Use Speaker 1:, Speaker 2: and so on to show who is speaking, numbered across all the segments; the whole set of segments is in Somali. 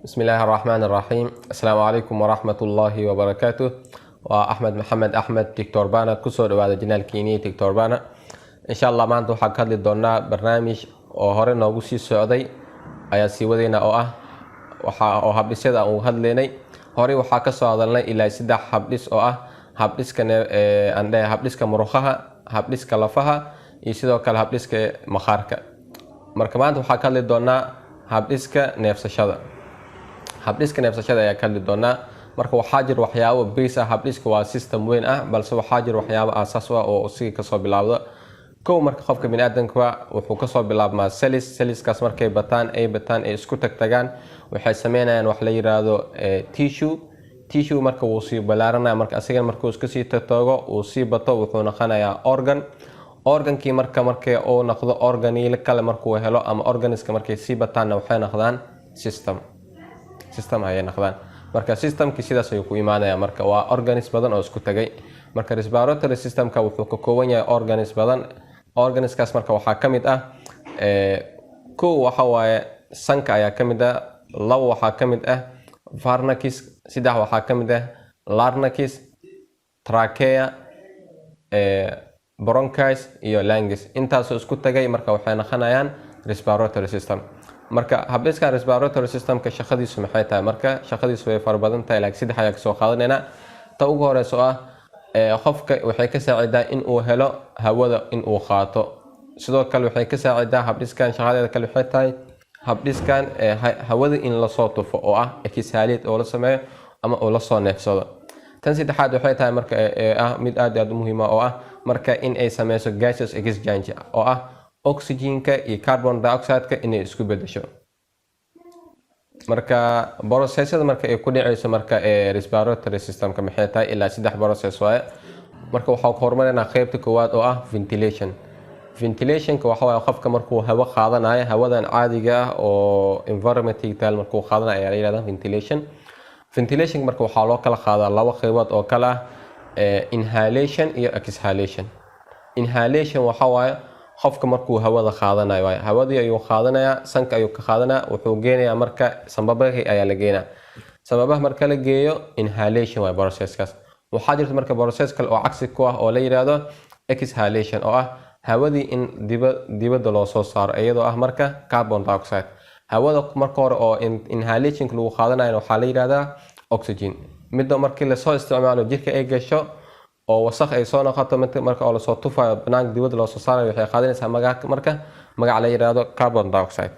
Speaker 1: بسم الله الرحمن الرحيم. السلام عليكم ورحمة الله وبركاته. Waa Axmed Maxamed Axmed, Doctor Bana. Kusoo dhawaada channelkiinii Doctor Bana. Insha Allah maanta waxaan ka hadli doonaa barnaamij oo hore noogu sii socday ayaa sii wadayna, oo ah waxa oo habdhisyada aan uga hadlaynay. Horey waxaa kasoo hadalnay ilaa saddex habdhis, oo ah habdhiska aan dhahay habdhiska muruqaha, habdhiska lafaha iyo sidoo kale habdhiska maqaarka. Marka maanta waxaa ka hadli doonaa habdhiska neefsashada. Habdhiska neefsashada ayaa ka hadli doonaa. Marka waxaa jira waxyaabo base ah. Habdhiska waa system weyn ah, balse waxaa jira waxyaabo aasaas u ah oo usiga kasoo bilaabdo. Kow, marka qofka biniaadamka wuxuu kasoo bilaabmaa cells. Cellskaas markay bataan, ay bataan, ay isku tagtagaan, waxay sameynayaan wax la yiraahdo tissue. Tissue marka wuu sii balaaranaya. Marka asigan markuu iska sii tagtago, uu sii bato, wuxuu noqonayaa organ. Organkii marka markay uu noqdo organil kale markuu helo ama organiska markay sii bataanna, waxay noqdaan system. System ayay noqdaan. Marka systemkii sidaas ayuu ku imaanaya. Marka waa organs badan oo isku tagay. Marka respiratory systemka wuxuu ka kooban yahay organs badan. Organskaas marka waxaa ka mid ah, kow waxa waaye sanka ayaa ka mid ah, labo waxaa ka mid ah pharynx, saddex waxaa ka mid ah larynx, trachea, bronchus iyo lungs. Intaasoo isku tagay marka waxay noqonayaan respiratory system. Marka habdhiskan respiratory systemka shaqadiisu maxay tahay? Marka shaqadiisu way fara badan tahay, laakiin saddex ayaa kasoo qaadanaynaa. Ta ugu horeysa oo ah qofka waxay ka saacidaa in uu helo hawada in uu qaato. Sidoo kale waxay ka saacidaa habdhiskan, shaqadeeda kale waxay tahay habdhiskan hawada in lasoo tufo, oo ah exhalate oo la sameeyo ama uu lasoo neefsado. Tan saddexaad waxay tahay marka ah mid aad iyo aad u muhiima, oo ah marka in ay sameyso gaseous exchange, oo ah oxygenka iyo carbon dioxide-ka inay isku bedesho. Marka processyada marka ay ku dhacayso marka ee respiratory systemka maxay tahay? Ilaa saddex process waaye. Marka waxaa ku horumarinaa qeybta koowaad, oo ah ventilation. Ventilationka waxa waaye qofka markuu hawo qaadanayo, hawadan caadiga ah oo environmental taal markuu qaadanayo ayaa la yihahdaa ventilation. Ventilation marka waxaa loo kala qaadaa laba qeybood, oo kala ah inhalation iyo exhalation. Inhalation waxa waaye qofka markuu hawada qaadanayo waaye. Hawadii ayuu qaadanayaa, sanka ayuu ka qaadanaya, wuxuu geenayaa marka sambabahii ayaa la geenaa. Sambabaha marka la geeyo, inhalation waaye processkaas. Waxaa jirta marka process kale oo cagsi ku ah, oo la yiraahdo exhalation, oo ah hawadii in dibadda loo soo saaro, iyadoo ah marka carbon dioxide. Hawada marka hore oo inhalationka lagu qaadanayo waxaa la yihahdaa oxygen. Midda markii lasoo isticmaalo, jirka ay gasho oo wasakh ay soo noqoto, marka oo lasoo tufayo, banaanka dibadda loo soo saarayo, waxay qaadanaysaa magac, marka magac la yiraahdo carbon dioxide.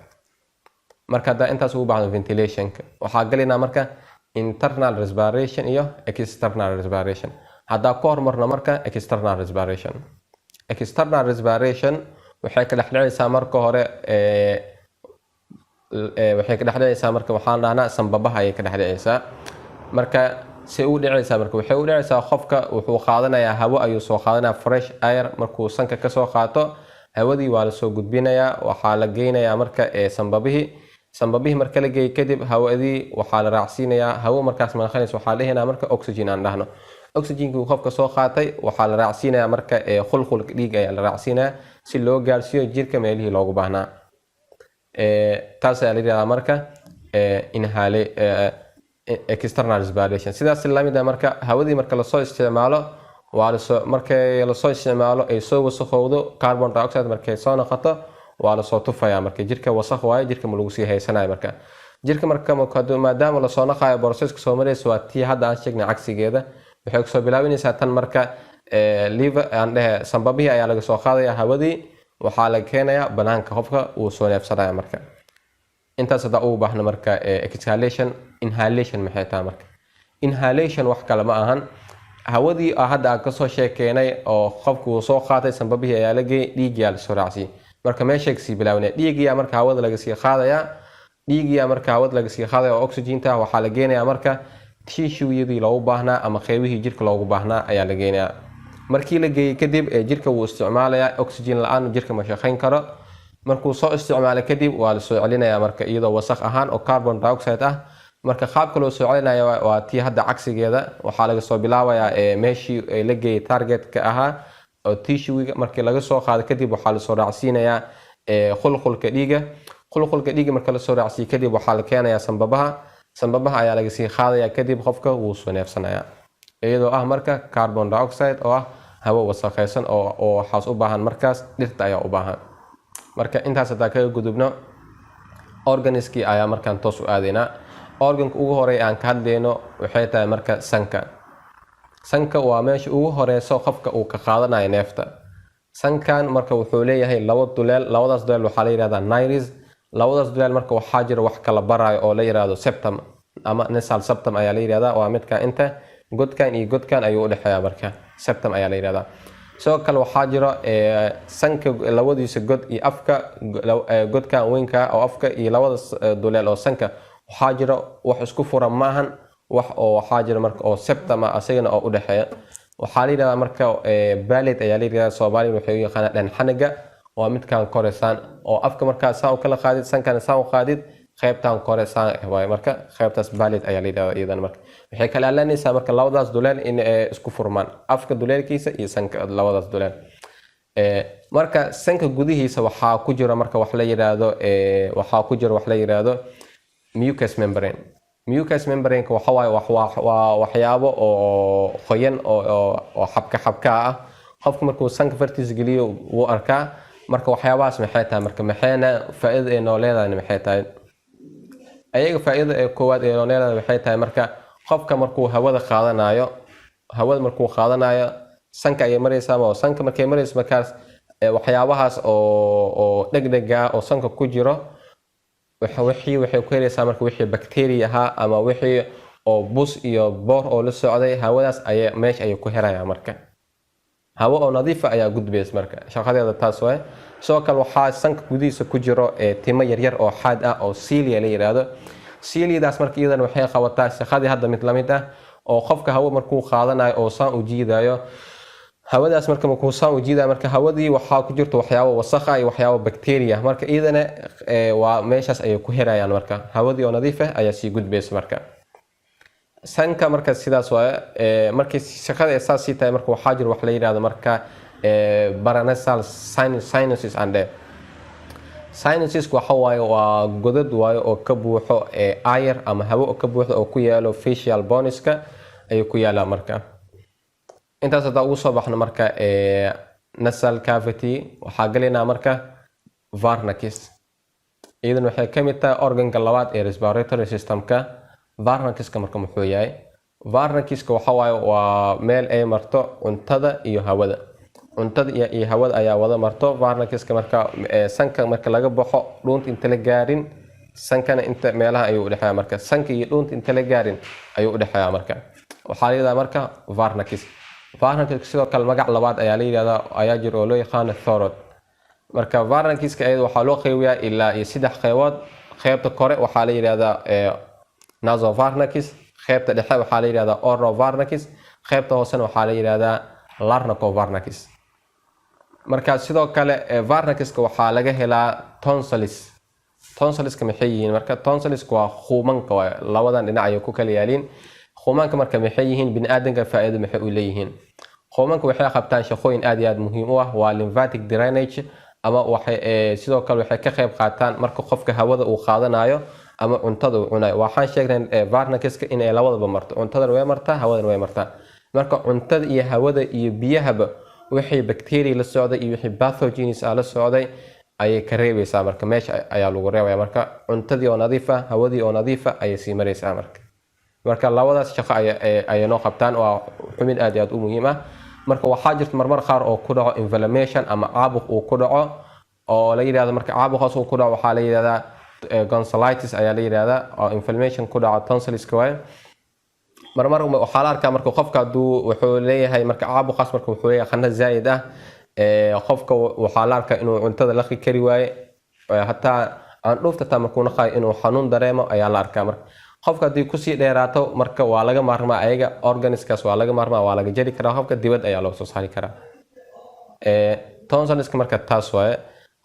Speaker 1: Marka haddaa intaas ugu baxdo ventilationka, waxaa galaynaa marka internal respiration iyo external respiration. Haddaa ku hormarno marka external respiration. External respiration waxay ka dhex dhacaysaa marka hore waxay ka dhex dhacaysaa marka waxaan dhahnaa sambabaha ayay ka dhex dhacaysaa. Marka say u dhacaysaa? Marka waxay u dhacaysaa, qofka wuxuu qaadanayaa hawo ayuu soo qaadanayaa, fresh air. Markuu sanka kasoo qaato, hawadii waa lasoo gudbinayaa, waxaa la geynayaa marka sambabihii. Sambabihii marka la geeyo kadib, hawadii waxaa la raacsiinayaa hawo. Markaas manaqanaysa waxaa dhihinaa marka oxygen aan dhahno. Oxygenkii qofka soo qaatay waxaa la raacsiinayaa marka qulqulka dhiig ayaa la raacsiinayaa, si loo gaarsiiyo jirka meelihii loogu baahnaa. Taas ayaa la yihahdaa marka inhale external respiration. Sidaas lamid ah, marka hawadii marka lasoo isticmaalo, waa lasoo markay lasoo isticmaalo, ay soo wasakhowdo, carbon dioxide markay soo noqoto, waa lasoo tufayaa. Marka jirka wasakh waayo, jirka ma lagu sii haysanayo. Marka jirka marka maadaama lasoo naqayo, processka soo maraysa waa tii hadda aan sheegnay cagsigeeda. Waxay kusoo bilaabinaysaa tan marka liver aan dhehe sambabihii ayaa laga soo qaadaya hawadii, waxaa la keenayaa banaanka, qofka uu soo neefsanaya. Marka intaas haddaa ugu baahno marka exhalation. Inhalation maxay tahay? Marka inhalation wax kale ma ahan, hawadii hadda aan kasoo sheekeynay oo qofku uu soo qaatay, sambabihii ayaa la geeyay, dhiigyaa lasoo raacsiiyey. Marka meeshay kasii bilaabanaya, dhiigyaa marka hawada laga sii qaadayaa. Dhiigyaa marka hawada laga sii qaadaya oo oxygenta, waxaa la geenayaa marka tissueyadii loogu baahnaa ama qeybihii jirka loogu baahnaa ayaa la geenayaa. Markii la geeyey kadib, jirka wuu isticmaalayaa. Oxygen la-aan jirka ma shaqayn karo. Markuu soo isticmaalo kadib, waa la soo celinayaa marka iyadoo wasakh ahaan oo carbon dioxide ah. Marka qaabka loo soo celinaya waa tii hadda cagsigeeda. Waxaa laga soo bilaabayaa meeshii la geeyay, targetka ahaa oo tissuega. Markii laga soo qaado kadib, waxaa lasoo raacsiinayaa qulqulka dhiiga. Qulqulka dhiiga marka lasoo raacsiiyo kadib, waxaa la keenayaa sambabaha. Sanbabaha ayaa laga sii qaadaya, kadib qofka wuu soo neefsanayaa, iyadoo ah marka carbon dioxide oo ah hawo wasakhaysan oo waxaas u baahan markaas dhirta ayaa u baahan. Marka intaas hadaa kaga gudubno, organskii ayaa markaan toos u aadaynaa. Organka ugu horeey aan ka hadlayno waxay tahay marka sanka. Sanka waa meesha ugu horeyso qofka uu ka qaadanayo neefta. Sankan marka wuxuu leeyahay labo duleel. Labadaas duleel waxaa la yihahdaa nares. Labadaas duleel marka waxaa jira wax kala baraayo oo la yihahdo septum ama nasal septum ayaa la yihahdaa. Waa midka inta godkan iyo godkan ayuu udhexeeya, marka septum ayaa la yihahdaa. Sidoo kale waxaa jiro sanka labadiisa god iyo afka, godkan weynka oo afka iyo labada duleel oo sanka, waxaa jiro wax isku furan maahan, wax oo waxaa jira marka oo septum ah asagana oo udhexeeya. Waxaa la yihahdaa marka palate ayaa la yihahdaa. Soomaaliya waxay u yaqaanaa dhanxanaga. Waa midkan koresaan oo afka markaa saa u kala qaadid, sankana saa u qaadid, qaybtan kore saan waaye. Marka qaybtaas palate ayaa la yihahdaa iyadana. Marka waxay kala alanaysaa marka labadaas duleel in isku furmaan, afka duleelkiisa iyo sanka labadaas duleel. Marka sanka gudihiisa waxaa ku jira marka wax la yiraahdo waxaa ku jira wax la yiraahdo mucous membrane. Mucous membrane-ka waxa waaye waa waxyaabo oo qoyan oo xabka xabka ah. Qofka markuu sanka fartiisa geliyo wuu arkaa. Marka waxyaabahaas maxay tahay? Marka maxayna faa'iidada ay noo leedahay maxay tahay ayaga? Faa'iidada ee koowaad ee noo leedahay waxay tahay marka qofka markuu hawada qaadanayo, hawada markuu qaadanayo sanka ayay maraysaa. Oo sanka markay marayso markaas waxyaabahaas oo dhegdhega oo sanka ku jiro wixii waxay ku helaysaa marka wixii bacteria ahaa ama wixii oo bus iyo boor oo la socday hawadaas ayay meesha ayay ku helayaan. Marka hawo oo nadiifa ayaa gudbaysa. Marka shaqadeeda taas waaye. Sidoo kale waxaa sanka gudihiisa ku jiro timo yaryar oo xaad ah oo cilia la yiraahdo. Ciliadaas marka iyadana waxay qabataa shaqadii hadda mid lamid ah, oo qofka hawo markuu qaadanayo oo saan u jiidayo hawadaas, marka markuu saan u jiidayo, marka hawadii waxaa ku jirto waxyaabo wasakh ah iyo waxyaabo bacteria. Marka iyadana waa meeshaas ayay ku herayaan. Marka hawadii oo nadiif ah ayaa sii gudbaysa. Marka sanka marka sidaas waaye. Markii shaqada ay saas sii tahay, marka waxaa jiro wax la yidhahdo marka paranasal sinuses and sinuses. Waxa waaye waa godad waaye oo ka buuxo air ama hawo oo ka buuxdo oo ku yaalo facial boneska ayuu ku yaalaa. Marka intaas haddaa ugu soo baxno marka nasal cavity, waxaa galaynaa marka pharynx. Iyadan waxay ka mid tahay organka labaad ee respiratory systemka. Pharynxka marka muxuu yahay? Pharynxka waxa waaye waa meel ay marto cuntada iyo hawada. Cuntada iyo hawada ayaa wada marto pharynxka. Marka sanka marka laga baxo, dhuunta inta la gaarin, sankana inta meelaha ayuu udhexeeya. Marka sanka iyo dhuunta inta la gaarin ayuu udhexeeya. Marka waxaa la yidhahdaa marka pharynx. Pharynx sidoo kale magac labaad ayaa la yidhahdaa ayaa jira oo loo yaqaano throat. Marka pharynxka ayada waxaa loo qeybiyaa ilaa iyo saddex qeybood. Qeybta kore waxaa la yidhahdaa nasopharynx, qeybta dhexe waxaa la yidhahdaa oropharynx, qeybta hoosena waxaa la yidhahdaa laryngopharynx. Marka sidoo kale pharynxka waxaa laga helaa tonsils. Tonsilska maxay yihiin? Marka tonsilska waa khuumanka waay, labadan dhinac ayay ku kala yaaliin. Khuumanka marka maxay yihiin? Biniaadanka faa'iido maxay u leeyihiin? Khuumanka waxay qabtaan shaqooyin aad iyo aad muhiim u ah. Waa lymphatic drainage ama waxay sidoo kale waxay ka qayb qaataan marka qofka hawada uu qaadanayo ama cuntada uu cunayo. Waxaan sheegnay pharynxka inay labadaba marto, cuntadana way martaa, hawadana way martaa. Marka cuntada iyo hawada iyo biyahaba wixii bacteria la socday iyo wixii pathogens ah la socday ayay ka reebaysaa. Marka meesha ayaa lagu reebaya. Marka cuntadii oo nadiif ah, hawadii oo nadiif ah ayay sii maraysaa. Marka labadaas shaqo ayay noo qabtaan. Waa xubin aad iyo aad u muhiim ah. Marka waxaa jirta marmar qaar oo ku dhaco inflammation ama caabuq uu ku dhaco oo la yidhahdo, marka caabuqaas uu ku dhaco waxaa la yidhahdaa tonsillitis ayaa la yidhahdaa, oo inflammation ku dhaco tonsilliska waaye. Marmar waxaa la arkaa marka qofka hadduu wuxuu leeyahay marka caabuqaas, marka wuxuu leeyahay qandho zaa'id ah. Qofka waxaa la arkaa inuu cuntada laqi kari waaye, hataa candhuufta taa markuu naqayo inuu xanuun dareemo ayaa la arkaa. Marka qofka haddii kusii dheeraato, marka waa laga maarmaa ayaga, organiskaas waa laga maarmaa, waa laga jari karaa, qofka dibad ayaa loo soo saari karaa. Tonsilliska marka taas waaye.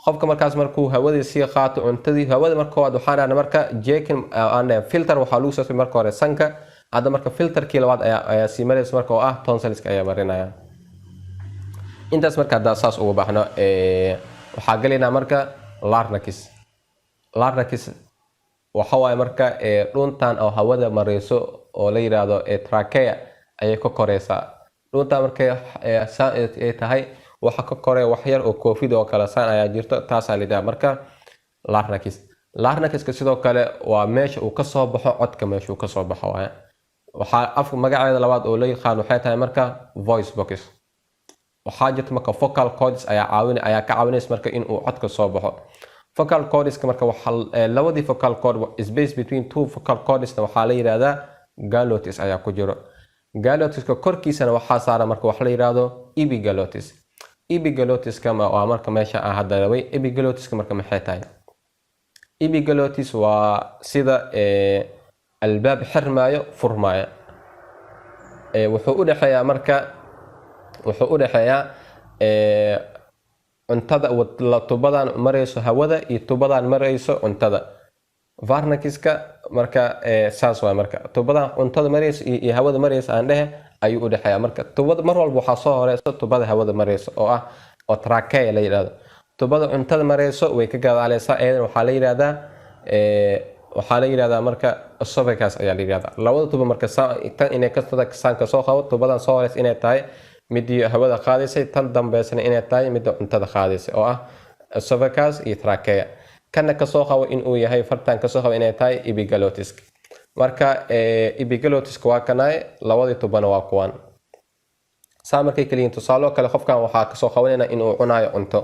Speaker 1: Qofka markaas markuu hawadii sii qaato, cuntadii, hawada, marka koowaad waxaan dhahnay marka jekin aan dhahay filter waxaa lagu soo marka hore sanka. Hadda marka filterkii labaad ayaa sii maraysa marka oo ah tonsilliska ayaa marinaya. Intaas marka haddaa saas uga baxno, waxaa galaynaa marka larynx. Larynx Waxa waaye marka dhuuntan oo hawada mareyso oo la yiraahdo trachea ayay ka koreysaa. Dhuuntan markay saan ay tahay, waxa ka koreya wax yar oo koofid oo kale saan ayaa jirto, taasaa la yidhaha marka larynx. Larynxka sidoo kale waa meesha uu kasoo baxo codka, meesha uu kasoo baxo waaye. Waxaa afka magaceeda labaad oo la yaqaan waxay tahay marka voice box. Waxaa jirta marka vocal cords ayaa caawin ayaa ka caawinaysa marka in uu codka soo baxo. Vocal cordska marka waxaa labadii vocal cord, space between two vocal cordsna waxaa la yidhahdaa glottis ayaa ku jiro. Glottiska korkiisana waxaa saaran marka wax la yidhaahdo epiglottis. Epiglottiska waa marka meesha aan hadda rabay. Epiglottiska marka maxay tahay? Epiglottis waa sida albaab xirmaayo, furmaayo. Wuxuu u dhexeeyaa marka, wuxuu u dhexeeyaa cuntada, tubadan marayso hawada iyo tubadan marayso cuntada, pharynxka. Marka saas waay. Marka tubadan cuntada marayso iyo hawada marayso aan dhehe ayuu u dhexeeyaa. Marka tubada mar walba waxaa soo horeyso tubada hawada marayso oo ah oo trachea la yidhahdo. Tubada cuntada marayso way ka gadaaleysaa iyadana. Waxaa la yidhahdaa marka esophagus ayaa la yidhahdaa labada tuba. Marka tan inay saan kasoo qabo, tubadan soo horeysa inay tahay midii hawada qaadaysay, tan dambeysana inay tahay midda cuntada qaadaysay oo ah esophagus iyo trachea. Kana kasoo qabo inuu yahay, fartan kasoo qabo inay tahay epiglottis. Marka epiglottiska waa kanaay, labadii tubana waa kuwan. Saa markay kaliyiin, tusaalo kale, qofkan waxaa kasoo qabanayna inuu cunaayo cunto.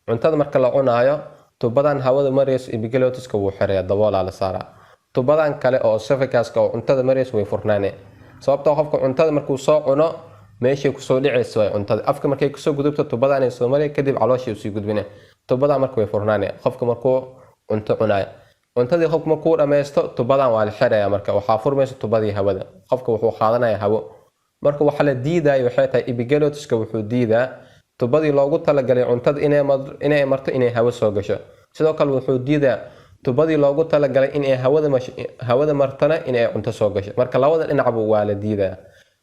Speaker 1: Cuntada marka la cunaayo, tubadan hawada marayso epiglottiska wuu xiraya, daboolaa la saaraa. Tubadan kale oo esophaguska oo cuntada marayso way furnaane, sababtoo qofka cuntada markuu soo cuno meeshay kusoo dhicaysa way cuntada afka markay kusoo gudubto tubadanay soo maray, kadib calooshay usii gudbine. Tubadan marka way furnaane qofka markuu cunto cunayo. Cuntadii qofku markuu dhammaysto, tubadan waa la xiraya. Marka waxaa furmaysa tubadii hawada, qofka wuxuu qaadanaya hawo. Marka waxa la diidayo waxay tahay, epiglottiska wuxuu diidaa tubadii loogu talagalay cuntada inay marto inay hawo soo gasho. Sidoo kale wuxuu diidaa tubadii loogu talagalay inay hawada martana inay cunto soo gasho. Marka labada dhinacba waa la diidaa.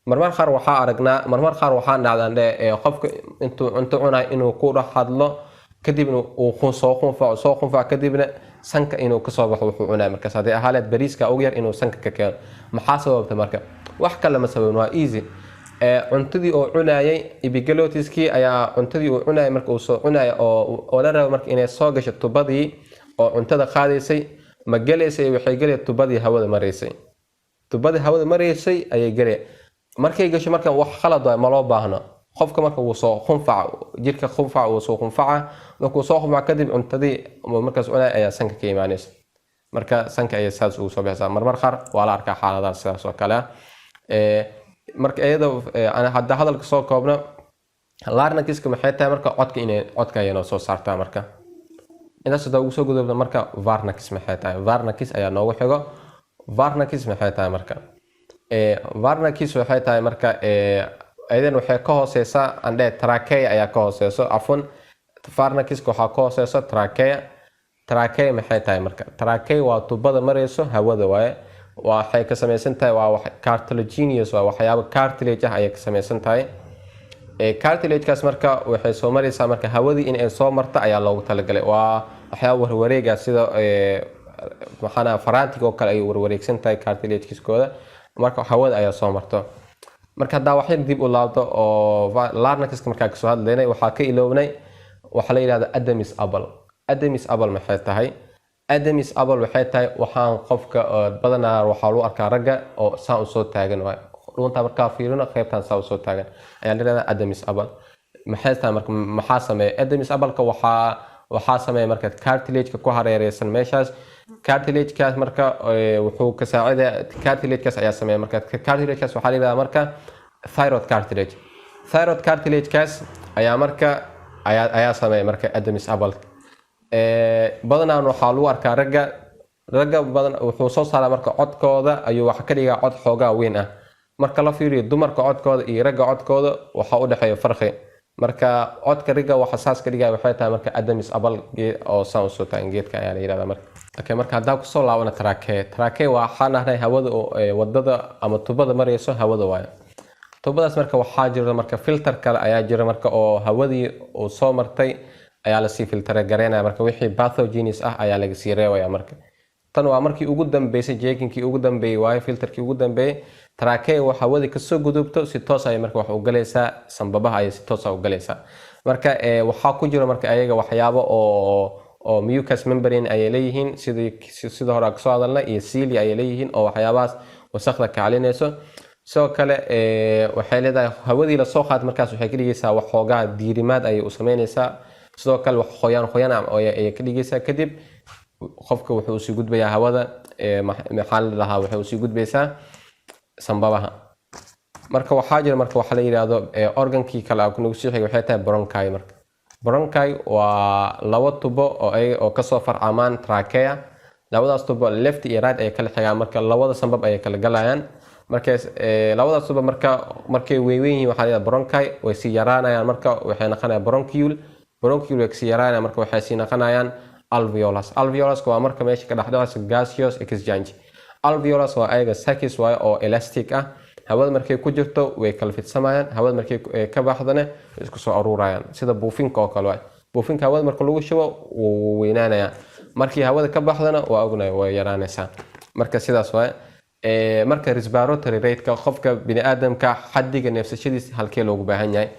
Speaker 1: Marmar qaar waxaa aragnaa, marmar qaar waxaan dhacdaan qofka intuu cunto cunayo inuu ku dhex hadlo, kadibna uu soo qunfaco, soo qunfaco, kadibna sanka inuu kasoo baxo wuxuu cunaya. Markaas haddii ahaaleed bariiska ugu yar inuu sanka ka keeno. Maxaa sababta marka? Wax kale ma sababin, waa easy. Cuntadii oo cunayay, epiglottiskii ayaa cuntadii uu cunayay marka uu soo cunaya oo la rabo marka inay soo gasho tubadii oo cuntada qaadaysay, ma gelaysay? Waxay gelay tubadii hawada maraysay. Tubadii hawada maraysay ayay gelay. Markay gasho marka wax khalad waay, ma loo baahno. Qofka marka wuu soo qunfaca, jirka qunfaca, wuu soo qunfaca. Markuu soo qunfaca kadib, cuntadii markaas cunaya ayaa sanka ka imaanaysa. Marka sanka ayay saas ugu soo baxaysaa. Marmar qaar waa la arkaa xaaladaha sidaas oo kale ah. Marka iyada hadda hadalka soo koobno, larynxiska maxay tahay marka? Codka, inay codka ayay noo soo saartaa. Marka intaas hadda ugu soo gudubno, marka pharynx maxay tahay? Pharynx ayaa noogu xigo. Pharynx maxay tahay marka? Pharynx waxay tahay marka iyadan waxay ka hooseysaa, andhe, trachea ayaa ka hooseyso. Afwan, pharynxka waxaa ka hooseyso trachea. Trachea maxay tahay marka? Trachea waa tubada mareyso hawada waaye. Waxay ka samaysan tahay waa cartilaginous, waa waxyaabo cartilage ah ayay ka samaysan tahay. Cartilagekaas marka waxay soo mareysaa marka hawadii in ay soo marta ayaa loogu talagalay. Waa waxyaabo warwareega, sida maxaana farantiga oo kale ayay warwareegsan tahay cartilagekiskooda. Marka hawada ayaa soo marto. Marka haddaa waxyar dib u laabto oo larynxka markaa kasoo hadlaynay, waxaa ka ilownay waxaa la yidhahda Adam's apple. Adam's apple maxay tahay? Adam's apple waxay tahay waxaan qofka badanaa waxaa lagu arkaa ragga oo saan usoo taagan waay. Dhuunta markaa fiirino, qaybtan saa usoo taagan ayaa la yidhahdaa Adam's apple. Maxay tahay marka? Maxaa sameeya Adam's appleka? Waxaa sameeya marka cartilageka ku hareereysan meeshaas. Cartilagekaas marka wuxuu ka saacidaya, cartilagekaas ayaa sameeya. Marka cartilagekaas waxaa la yidhahdaa marka thyroid cartilage. Thyroid cartilagekaas ayaa marka ayaa sameeya marka Adam's apple. Badanaan waxaa lagu arkaa ragga. Ragga badan wuxuu soo saaraa marka codkooda ayuu waxa ka dhigaa cod xoogaa weyn ah. Marka la fiiriyo dumarka codkooda iyo ragga codkooda, waxaa u dhexeeya farqi. Marka codka ragga waxa saas ka dhigaya waxay tahay marka Adam's apple oo saan usoo taagan geedka ayaa la yidhahdaa marka. Okay, marka haddaa kusoo laabana trachea. Trachea waxaan dhahnay hawada wadada ama tubada marayso hawada waayo. Tubadaas marka waxaa jira marka filter kale ayaa jira marka oo hawadii uu soo martay ayaa lasii filter gareynaya. Marka wixii pathogens ah ayaa laga sii reebaya marka. Tan waa markii ugu dambeysay, checking-kii ugu dambeeyey waayo, filterkii ugu dambeeyey. Trachea wax hawadii kasoo gudubto si toos ay marka wax u galaysaa sanbabaha, ayay si toos ah u galaysaa. Marka waxaa ku jira marka ayaga waxyaabo oo mucus membrane ayay leeyihiin, sidii sida hore aan kasoo hadalnay, iyo cilia ayay leeyihiin oo waxyaabahaas wasaqda ka calinayso. Sidoo kale waxay leedahay hawadii lasoo qaad markaas waxay ka dhigaysaa wax xoogaa diirimaad ayay u sameynaysaa. Sidoo kale wax qoyaan qoyaan ayay ka dhigaysaa. Kadib qofka wuxuu usii gudbayaa hawada, maxaa la dhahaa, waxay usii gudbaysaa sanbabaha. Marka waxaa jira marka waxa la yidhaahdo organkii kale aan kunagu sii xigay waxay tahay bronchi. Marka bronchi waa labo tubo oo ay oo kasoo farcamaan trachea. Labadaas tubo left iyo right ayay kala xigaan. Marka labada sanbab ayay kala galayaan. Markay labadaas tubo marka markay weyn yihiin waxaa la yidhahdaa bronchi. Way sii yaraanayaan, marka waxay noqonayaan bronchiole. Bronchiole way kasii yaraanayaan, marka waxay sii noqonayaan alveolus. Alveolus waa marka meesha ka dhexdhexaysa gaseous exchange. Alveolus waa ayaga sacs waaye oo elastic ah. Hawada markay ku jirto way kala fidsamayaan, hawada markay ka baxdana way isku soo aruurayaan, sida buufinka oo kale waay. Buufinka hawada marka lagu shubo wuu weynaanayaa, markii hawada ka baxdana waa ognahay way yaraanaysaa. Marka sidaas waaye. Marka respiratory rate-ka qofka biniaadamka, xaddiga neefsashadiisa halkee loogu baahan yahay?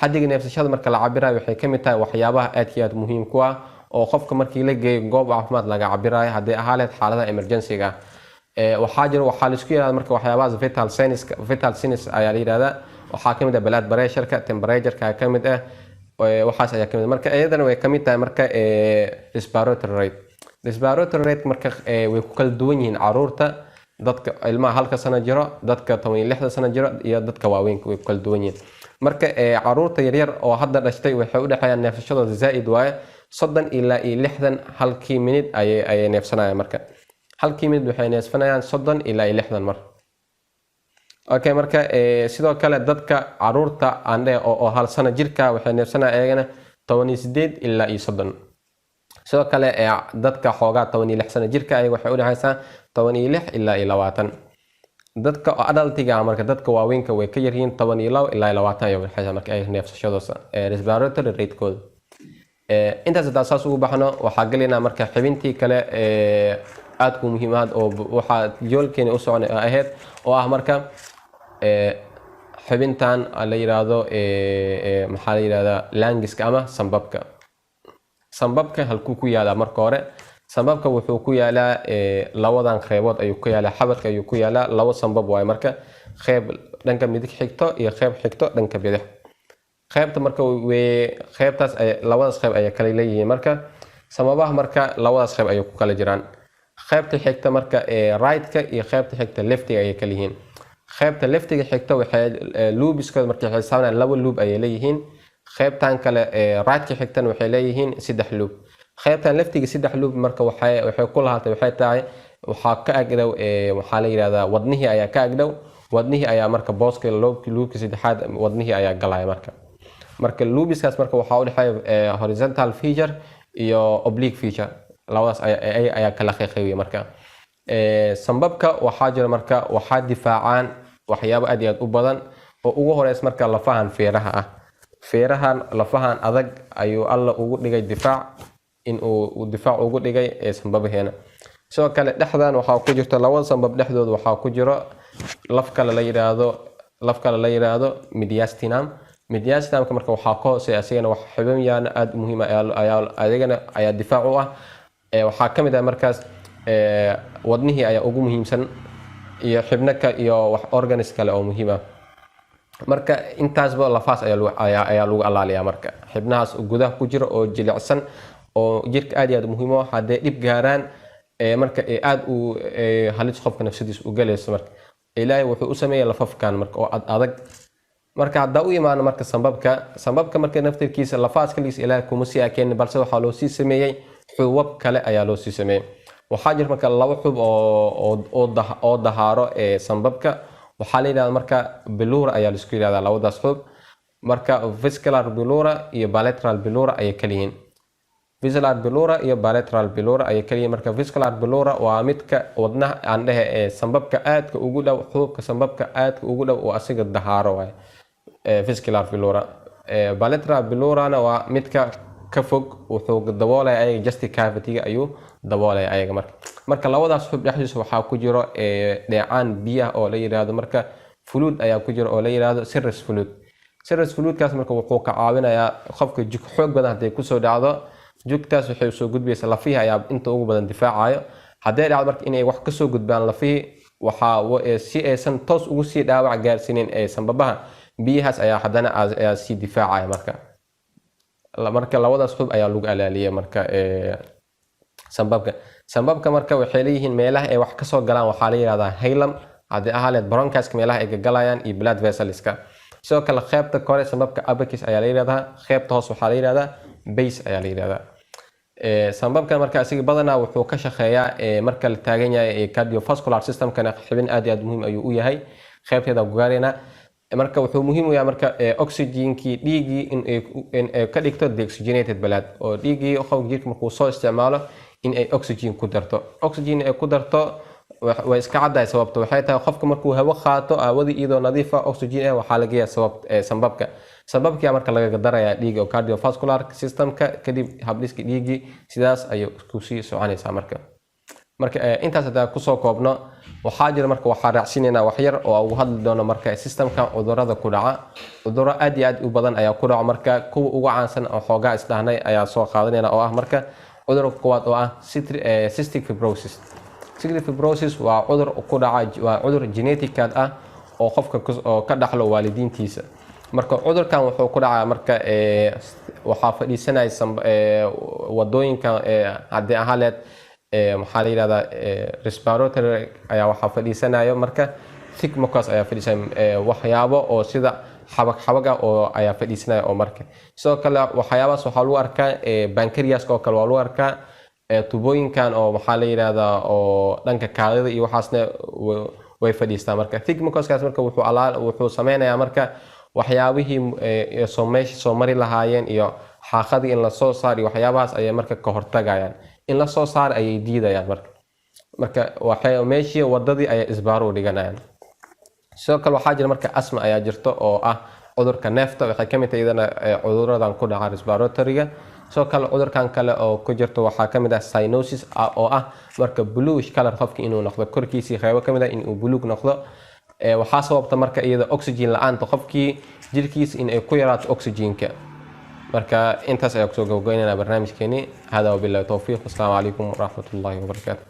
Speaker 1: Xaddiga neefsashada marka la cabirayo waxay ka mid tahay waxyaabaha aad iyo aad muhiim ku ah oo qofka markii la geeyo goob caafimaad laga cabirayo, hadday ahaa lehed xaaladaha emergency-ga ah. Waxaa jira waxaa laisku yihahda marka waxyaabahaas vital signs. Vital signs ayaa la yihahdaa. Waxaa ka mid ah blood pressure-ka, temperature-ka ka mid ah, waxaas ayaa ka mid ah. Marka iyadana way ka mid tahay marka respiratory rate. Respiratory rate marka way ku kala duwan yihiin caruurta, dadka ilmaha halka sano jiro, dadka 16-da sano jiro iyo dadka waaweynka, way ku kala duwan yihiin. Marka caruurta yaryar oo hadda dhashtay waxay u dhexeeyaan neefsashadooda zaa'id waaye, 30 ilaa iyo 60 halkii minute ayay neefsanayaan. Marka halkii minute waxay neefsanayaan 30 ilaa iyo 60 mar. Okay, marka sidoo kale dadka caruurta aan dhe oo hal sano jirka waxay neefsanayaan iyagana 18 ilaa iyo 30. Sidoo kale dadka xoogaa 16 sano jirka ayaga waxay u dhexaysaa 16 ilaa iyo 20. Dadka adultiga ah, marka dadka waaweynka, way ka yaryihiin, 12 ilaa iyo 20 ayay u dhexaysaa marka ay neefsashadooda, respiratory rate-kooda. Intaas haddaan saas ugu baxno, waxaa gelaynaa marka xibintii kale ee aadku muhiim ah oo waxaa yoolkeeni u soconay oo ahayd, oo ah marka xibintan la yiraahdo maxaa la yirahdaa, lungiska ama sambabka. Sambabka halkuu ku yaalaa? Marka hore sambabka wuxuu ku yaalaa labadan qeybood ayuu ku yaalaa, xabadka ayuu ku yaalaa. Labo sambab waaye marka, qeyb dhanka midig xigto iyo qeyb xigto dhanka bidix. Qeybta marka way qeybtaas ay labadaas qeyb ayay kala leeyihiin. Marka sambabaha marka labadaas qeyb ayay ku kala jiraan, qeybta xigta marka right-ka iyo qeybta xigta leftiga ayay kala yihiin. Qeybta leftiga xigta waxay lobeska markay xisaabinayaan laba lobe ayay leeyihiin. Qeybtan kale right-ka xigtana waxay leeyihiin saddex lobe. Qeybtan leftiga saddex lobe marka waxay ku lahaatay waxay tahay waxaa ka agdhow waxaa la yidhahdaa wadnihii ayaa ka agdhow. Wadnihii ayaa marka booska lobeka saddexaad wadnihii ayaa galaya. Marka lobeskaas marka waxaa u dhexeeya horizontal fissure iyo oblique fissure, labadaas ayaa kala qeyqeybiya. Marka sambabka waxaa jira marka waxaa difaacaan waxyaabo aad iyo aad u badan oo ugu horeys marka lafahan feeraha ah. Feerahan, lafahan adag ayuu Alla ugu dhigay difaac, in uu difaac ugu dhigay ee sambabaheena. Sidoo kale dhexdan waxaa ku jirta, labada sambab dhexdooda waxaa ku jiro laf kale la yiraahdo mediastinum. Mediastinumka marka waxaa ka hooseeya asigana wax xubin yaana aada u muhiim ah ayaa ayagana ayaa difaac u ah. Waxaa ka mid ah markaas wadnihii ayaa ugu muhiimsan iyo xibno ka iyo wax organs kale oo muhiim ah. Marka intaasba lafaas ayaa lagu alaaliyaa. Marka xibnahaas gudaha ku jira oo jilicsan oo jirka aad iyo aad muhiim u ah, hadday dhib gaaraan marka aad u halis qofka nafsadiisa u galayso. Marka Ilaahay wuxuu u sameeyay lafafkan marka oo ad adag. Marka haddaa u imaano marka sambabka, sambabka marka naftirkiisa lafaas kaligiis Ilaahay kuma sii akeenin, balse waxaa loo sii sameeyey xubab kale ayaa loo sii sameeyey. Waxaa jira marka laba xub oo dahaaro ee sambabka. Waxaa la yidhahdaa marka pleura ayaa laisku yidhahdaa labadaas xub. Marka visceral pleura iyo parietal pleura ayay kala yihiin. Visceral pleura iyo parietal pleura ayay kala yihiin. Marka visceral pleura waa midka wadnaha aan dhehe ee sambabka aadka ugu dhow, xububka sambabka aadka ugu dhow oo asiga dahaaro waaye visceral pleura. Parietal pleurana waa midka ka fog wuxuu daboolaya ayaga chest cavity-ga ayuu daboolaya ayaga. Marka labadaas xub dhexdiisa waxaa ku jiro dheecaan biyaha oo la yiraahdo, marka fluid ayaa ku jiro oo la yiraahdo serous fluid. Serous fluidkaas marka wuxuu ka caawinayaa qofka jug xoog badan hadday kusoo dhacdo, jugtaas waxay soo gudbaysa lafihii ayaa inta ugu badan difaacayo. Hadday dhacdo marka inay wax kasoo gudbaan lafihii, waxaa si aysan toos ugu sii dhaawac gaarsiinin ee sanbabaha, biyahaas ayaa haddana ayaa sii difaacaya. Marka labadaas xub ayaa lagu alaaliyay. Marka sanbabka marka waxay leeyihiin meelaha ay wax kasoo galaan, waxaa la yihahdaa hilum, haddii ahaaleed bronchuska meelaha ay gagalayaan iyo blood vesselska. Sidoo kale qeybta kore sanbabka apex ayaa la yihahdaa, qeybta hoos waxaa la yihahdaa base ayaa la yihahdaa. Sanbabka marka asiga badanaa wuxuu ka shaqeeyaa marka la taagan yahay cardiovascular systemkana, xubin aad iyo aad muhiim ayuu u yahay, qeybteeda ku gaaraynaa. Marka wuxuu muhiim u yahay marka oxygenkii dhiiggii in ay ka dhigto deoxygenated blood, oo dhiiggii qofka jirka markuu soo isticmaalo in ay oxygen ku darto. Oxygen ay ku darto way iska caddahay, sababta waxay tahay qofka markuu hawo qaato, hawadii iyadoo nadiifa oxygen ah waxaa laga yahay sabab sanbabka. Sanbabkia marka lagaga darayaa dhiigga oo cardiovascular systemka, kadib habdhiska dhiiggii sidaas ayay kusii soconaysaa. Marka intaas hadaa kusoo koobno, waxaa jira marka waxaa raacsiinaynaa wax yar oo ugu hadli doono marka systemka cudurada ku dhaca. Cuduro aad iyo aad u badan ayaa ku dhaca, marka kuwa ugu caansan oo xoogaa isdhahnay ayaa soo qaadanayna, oo ah marka cudurka koowaad oo ah cystic fibrosis. Cystic fibrosis waa cudur ku dhaca, waa cudur genetic ah oo qofka oo ka dhaxlo waalidiintiisa. Marka cudurkan wuxuu ku dhacaa marka waxaa fadhiisanaya wadooyinka, haddii ahaaleed maxaa la yihahdaa, respiratory ayaa waxaa fadhiisanayo marka thick mucus ayaa fadhiisanaya, waxyaabo oo sida xabag xabag ah oo ayaa fadhiisanaya. Oo marka sidoo kale waxyaabahaas waxaa lagu arkaa pancreaska oo kale waa lagu arkaa, tubooyinkan oo maxaa la yidhahdaa oo dhanka kaadida iyo waxaasna way fadhiistaa. Marka thick mucuskaas marka wuxuu sameynayaa marka waxyaabihii soo meesha soo mari lahaayeen iyo xaaqadii in lasoo saar iyo waxyaabahaas ayay marka ka hortagayaan, in lasoo saar ayay diidayaan. Marka waxay meeshii wadadii ayay isbaaro u dhiganayaan. Sidoo kale waxaa jira marka asthma ayaa jirto, oo ah cudurka neefta, waxay kamid tahay iyadana cuduradan ku dhaca respiratoryga. Sidoo kale cudurkan kale oo ku jirto waxaa kamid ah cyanosis, oo ah marka bluish color qofki inuu noqdo, korkiisii qeybo kamid ah inuu buluug noqdo. Waxaa sababta marka iyada oxygen la-aanta, qofkii jirkiisa in ay ku yaraato oxygenka. Marka intaas ayaa kusoo gabagabeynayna barnaamijkeeni. Hada wabillahi towfiiq, asalaamu calaykum waraxmatullahi wabarakaatu.